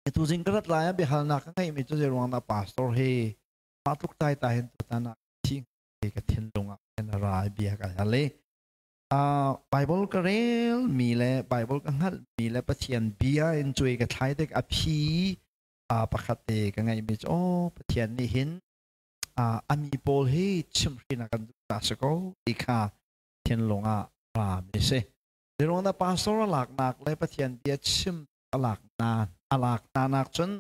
Tuzing ka rat lai ah biahalnak ka ngeihmi cu zeiruang dah pastor hi mah tluk tai ta hin tutan ah thi ka thinlung ah khin a ra i bia ka hal i Bible ka rel mi le Bible ka hngalh mi le Pathian bia in cuai ka thlai tik a phi pakhat te ka ngeihmi cu aw Pathian nih hin a mi pawl hi chimhhrin a kan duh ta si ko ti kha thinlung ah ra mi si. Zeiruang dah pastor a laknak le Pathian bia chim a lak na a lak hna nak cun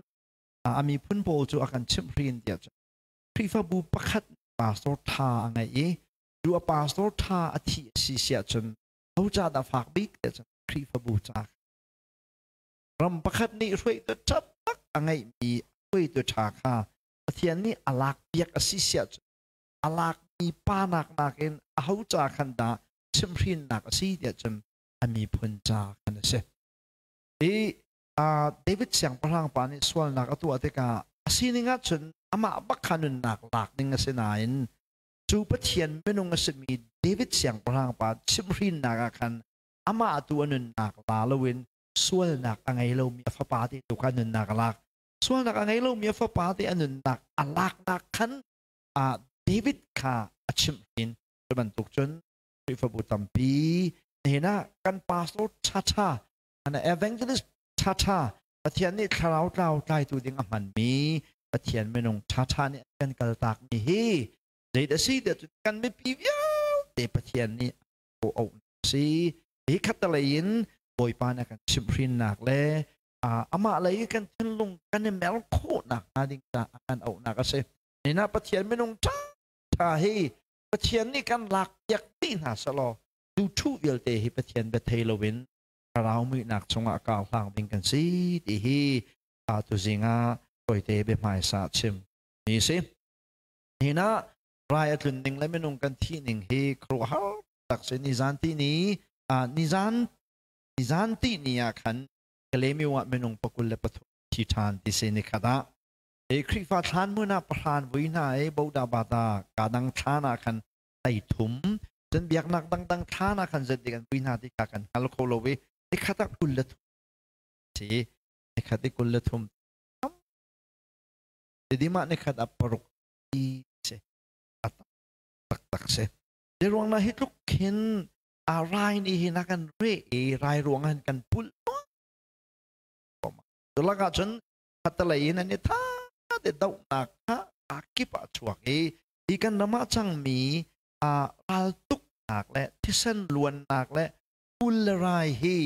a miphun pawl cu a kan chimhhrin tiah cun Khrihfabu pakhat pastor tha a ngeih i cu a pastor tha a thih a si siah cun ho ca dah fak bik tiah cun Khrihfabu ca ram pakhat nih hruaitu ṭha tak a ngeihmi hruaitu ṭha kha Pathian nih a lak piak a si siah cun a lakmi pa nak nakin a ho ca khan dah chimhhrinnak a si tiah cun a miphun ca khan a si. I David siangpahrang pa nih sualnak a tuah tikah a sining ahcun amah bak kha nunnak lak ding a si nain cu Pathian minung a simi David siangpahrang pa chimhhrinnak ah khan amah tu a nunnak la loin sualnak a ngei lomi a fapa te tu kha nunnak a lak. Sualnak a ngei lomi a fapa te a nunnak a laknak khan David kha a chimhhrin. Cu bantuk cun Khrihfabu tampi nihin ah kan pastor ṭhaṭha an evangelist ṭhaṭha Pathian nih thlarau tlau tlaitu ding a hmanmi Pathian minung ṭhaṭha nih kan kaltakmi hi zeidah si tiah cun kan mipi vialte Pathian nih a auh si hi khattelei in Bawipa nih a kan chimhhrinnak le amah lei kan thinlung kan i mer khawhnak hnga ding caah a kan auhnak a si. Nina Pathian minung ṭhaṭha hi Pathian nih kan lak piak dih hna selaw tu thu vialte hi Pathian bia thei loin thlarau muihnak chungah kau hlang ding kan si ti hi tuzing ah tawite biahmaisa chim mi si. Hin ah rai a tlun ning le minung kan thih ning hi khuaruahhar tak si. Nizan ti ni nizan nizan ti ni ah khan Kalemiu ah minung 23 thi ṭhan ti si ni khat ah i Khrihfa thlan hmun ah pahran vui hna i boda bata kadang thlan ah khan tai thum cun biaknak dangdang thlan ah khan zet kan vui hna ti kha kan hngal kho lo i nikhat ah 23 si nikhat i 23 Tidim ah nikhat ah paruk ti si tak tak si Di ruang na hi tluk khin a rai ni hi na kan re i rai ruang han kan pul Tulak ah cun khatalei in an i tha te dohnak kha a kip ah chuak i hi kan ram ah cangmi raltuknak le thisen luannak le pul le rai hi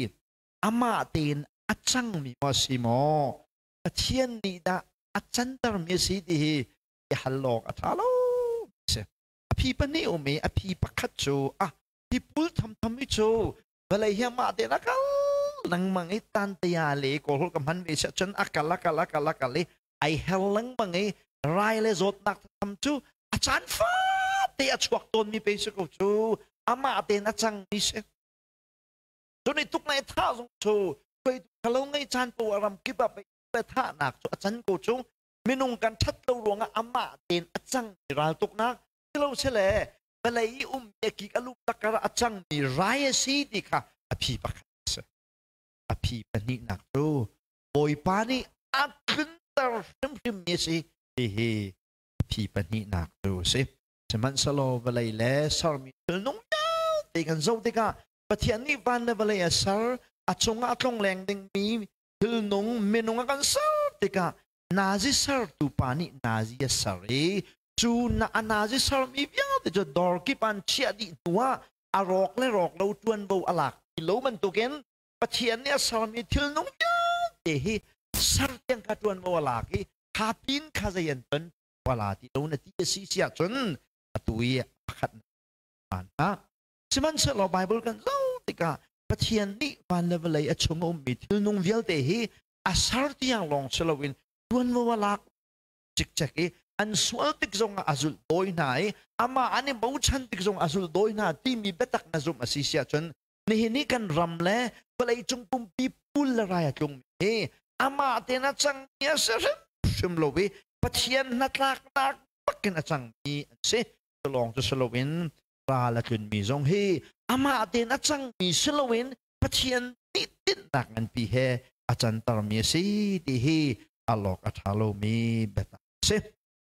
amah tein a cangmi maw si maw Pathian nih dah a cantermi a si ti hi i hal awk a ṭha lo si. A phi pahnih um i a phi pakhat cu ah hi pul thamtham hi cu vawlei hi amah tein a kal lengmang i tantea le kawlhol ka hman ve siah cun a kal a kal a kal a kal i ai her lengmang i rai le zawtnak tham cu a caan fate a chuak tawnmi pe si ko cu amah tein a cangmi si. Cun i tuk nai tha zong cu khalo ngei caan po a ram kip ah pe thahnak cu a can ko cu minung kan ṭhat lo ruangah amah tein a cangmi raltuknak silo sile vawlei i um a kik a lup takar a cangmi rai a si ti kha a phi pakhat a si. A phi pahnihnak cu Bawipa nih a tlunter hrimhrimmi a si ti hi a phi pahnihnak cu a si. Sihmanhsehlaw vawlei le sermi thil nung vialte kan zoh tikah Pathian nih van le vawlei a ser, a cungah a tlongleng dingmi thil nung minung a kan ser tikah nazi sertu pa nih nazi a ser i cu na a nazi sermi vialte cu dawr kip an chiah dih hnuah a rawk le rawk lo ṭuanvo a lak ti lo bantukin Pathian nih a sermi thil nung vialte hi ser tiang kha ṭuanvo a lak i kha pin kha zei an ton wala ti lo na ti a si si ahcun atu i pakhat an ha sihmanhsehlaw Bible kan zoh tikah Pathian nih van le vawlei a chung a ummi thil nung vialte hi a ser tiang lawng si loin ṭuanvo a lak cikcek i an sual tik zongah a zulh dawi hna i amah an i bochan tik zong a zulh dawi hna timi biatak na zumh a si si ahcun nihin i kan ram le vawleicung pumpi pul le rai a tlungmi hi amah tein a cangmi a si hrimhrim lo i Pathian hnatlaknak bakin a cangmi an si. Cu lawng cu si loin ral a tlunmi zong hi amah tein a cangmi si loin Pathian nih tinhnak nganpi he a cantermi a si ti hi alawk a ṭha lomi biatak a si.